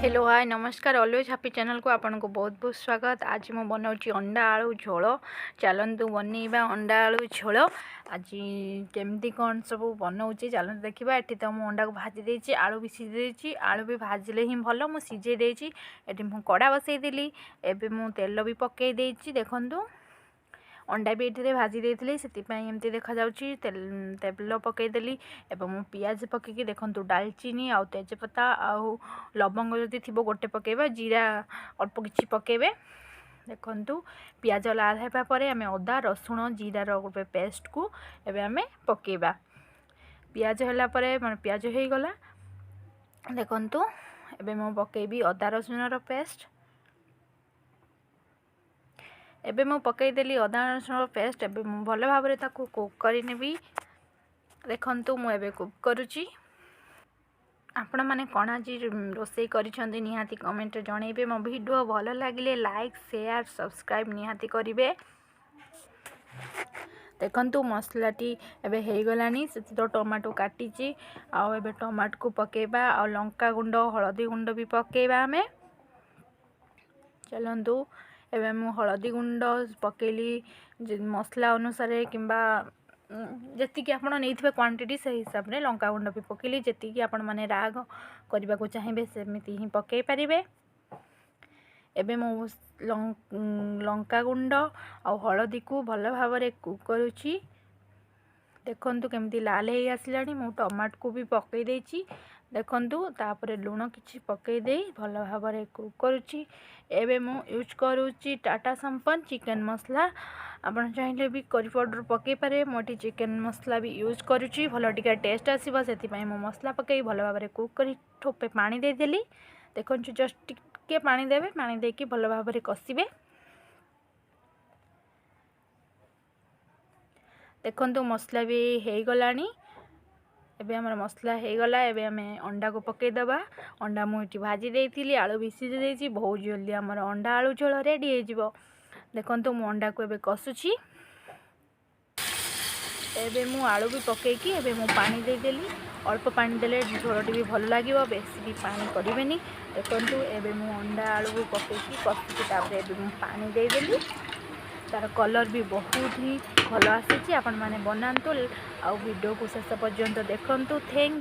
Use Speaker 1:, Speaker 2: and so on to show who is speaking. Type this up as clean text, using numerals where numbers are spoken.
Speaker 1: Hello, ହାଏ, ନମସ୍କାର। Always happy ଚ୍ୟାନେଲ୍କୁ ଆପଣଙ୍କୁ ବହୁତ ବହୁତ ସ୍ୱାଗତ। ଆଜି ମୁଁ ବନାଉଛି ଅଣ୍ଡା ଆଳୁ ଝୋଳ। ଚାଲନ୍ତୁ ବନେଇବା ଅଣ୍ଡା ଆଳୁ ଝୋଳ। ଆଜି କେମିତି କ'ଣ ସବୁ ବନାଉଛି, ଚାଲନ୍ତୁ ଦେଖିବା। ଏଠି ତ ମୁଁ ଅଣ୍ଡାକୁ ଭାଜି ଦେଇଛି, ଆଳୁ ବି ସିଝେଇ ଦେଇଛି। ଆଳୁ ବି ଭାଜିଲେ ହିଁ ଭଲ, ମୁଁ ସିଝେଇ ଦେଇଛି। ଏଠି ମୁଁ କଡ଼ା ବସେଇଦେଲି, ଏବେ ମୁଁ ତେଲ ବି ପକାଇ ଦେଇଛି। ଦେଖନ୍ତୁ, ଅଣ୍ଡା ବି ଏଥିରେ ଭାଜି ଦେଇଥିଲି, ସେଥିପାଇଁ ଏମିତି ଦେଖାଯାଉଛି। ତେଲ ପକାଇଦେଲି ଏବଂ ମୁଁ ପିଆଜ ପକାଇକି, ଦେଖନ୍ତୁ, ଡାଲଚିନି ଆଉ ତେଜପତା ଆଉ ଲବଙ୍ଗ ଯଦି ଥିବ ଗୋଟେ ପକାଇବା, ଜିରା ଅଳ୍ପ କିଛି ପକାଇବେ। ଦେଖନ୍ତୁ, ପିଆଜ ଲାଲ ହେବା ପରେ ଆମେ ଅଦା, ରସୁଣ, ଜିରାର ଗୋଟେ ପେଷ୍ଟକୁ ଏବେ ଆମେ ପକାଇବା। ପିଆଜ ହେଲା ପରେ, ମାନେ ପିଆଜ ହେଇଗଲା, ଦେଖନ୍ତୁ, ଏବେ ମୁଁ ପକାଇବି ଅଦା ରସୁଣର ପେଷ୍ଟ। ଏବେ ମୁଁ ପକାଇଦେଲି ଅଦା ରସୁଣ ପେଷ୍ଟ। ଏବେ ମୁଁ ଭଲ ଭାବରେ ତାକୁ କୁକ୍ କରିନେବି। ଦେଖନ୍ତୁ, ମୁଁ ଏବେ କୁକ୍ କରୁଛି। ଆପଣମାନେ କ'ଣ ଆଜି ରୋଷେଇ କରିଛନ୍ତି, ନିହାତି କମେଣ୍ଟରେ ଜଣାଇବେ। ମୋ ଭିଡ଼ିଓ ଭଲ ଲାଗିଲେ ଲାଇକ୍, ସେୟାର, ସବସ୍କ୍ରାଇବ୍ ନିହାତି କରିବେ। ଦେଖନ୍ତୁ, ମସଲାଟି ଏବେ ହେଇଗଲାଣି। ସେଥି ତ ଟମାଟୋ କାଟିଛି ଆଉ ଏବେ ଟମାଟୋକୁ ପକାଇବା ଆଉ ଲଙ୍କା ଗୁଣ୍ଡ, ହଳଦୀ ଗୁଣ୍ଡ ବି ପକାଇବା ଆମେ। ଚାଲନ୍ତୁ, ଏବେ ମୁଁ ହଳଦୀ ଗୁଣ୍ଡ ପକାଇଲି ମସଲା ଅନୁସାରେ କିମ୍ବା ଯେତିକି ଆପଣ ନେଇଥିବେ କ୍ୱାଣ୍ଟିଟି, ସେଇ ହିସାବରେ। ଲଙ୍କା ଗୁଣ୍ଡ ବି ପକାଇଲି, ଯେତିକି ଆପଣମାନେ ରାଗ କରିବାକୁ ଚାହିଁବେ ସେମିତି ହିଁ ପକାଇ ପାରିବେ। ଏବେ ମୁଁ ଲଙ୍କା ଗୁଣ୍ଡ ଆଉ ହଳଦୀକୁ ଭଲ ଭାବରେ କୁକ୍ କରୁଛି। ଦେଖନ୍ତୁ, କେମିତି ଲାଲ ହେଇ ଆସିଲାଣି। ମୁଁ ଟମାଟୋକୁ ବି ପକାଇ ଦେଇଛି, ଦେଖନ୍ତୁ। ତାପରେ ଲୁଣ କିଛି ପକାଇ ଦେଇ ଭଲ ଭାବରେ କୁକ୍ କରୁଛି। ଏବେ ମୁଁ ୟୁଜ୍ କରୁଛି ଟାଟା ସମ୍ପନ୍ନ ଚିକେନ୍ ମସଲା। ଆପଣ ଚାହିଁଲେ ବି କରି ପାଉଡ଼ର ପକାଇ ପାରିବେ। ମୁଁ ଏଠି ଚିକେନ୍ ମସଲା ବି ୟୁଜ୍ କରୁଛି, ଭଲ ଟିକେ ଟେଷ୍ଟ ଆସିବ, ସେଥିପାଇଁ ମୁଁ ମସଲା ପକାଇ ଭଲ ଭାବରେ କୁକ୍ କରି ଠୋପେ ପାଣି ଦେଇଦେଲି। ଦେଖନ୍ତୁ, ଜଷ୍ଟ ଟିକେ ପାଣି ଦେବେ। ପାଣି ଦେଇକି ଭଲ ଭାବରେ କଷିବେ। ଦେଖନ୍ତୁ, ମସଲା ବି ହେଇଗଲାଣି। ଏବେ ଆମର ମସଲା ହେଇଗଲା। ଏବେ ଆମେ ଅଣ୍ଡାକୁ ପକାଇଦେବା। ଅଣ୍ଡା ମୁଁ ଏଠି ଭାଜି ଦେଇଥିଲି, ଆଳୁ ବି ସିଝେଇ ଦେଇଛି। ବହୁତ ଜଲ୍ଦି ଆମର ଅଣ୍ଡା ଆଳୁ ଝୋଳ ରେଡ଼ି ହେଇଯିବ। ଦେଖନ୍ତୁ, ମୁଁ ଅଣ୍ଡାକୁ ଏବେ କଷୁଛି। ଏବେ ମୁଁ ଆଳୁ ବି ପକାଇକି ଏବେ ମୁଁ ପାଣି ଦେଇଦେଲି। ଅଳ୍ପ ପାଣି ଦେଲେ ଝୋଳଟି ବି ଭଲ ଲାଗିବ, ବେଶୀ ବି ପାଣି କରିବେନି। ଦେଖନ୍ତୁ, ଏବେ ମୁଁ ଅଣ୍ଡା ଆଳୁକୁ ପକାଇକି କଷିକି ତାପରେ ଏବେ ମୁଁ ପାଣି ଦେଇଦେଲି। ତାର କଲର୍ ବି ବହୁତ ହି ଭଲ ଆସିଛି। ଆପଣମାନେ ବନାନ୍ତୁ ଆଉ ଭିଡ଼ିଓକୁ ଶେଷ ପର୍ଯ୍ୟନ୍ତ ଦେଖନ୍ତୁ। Thank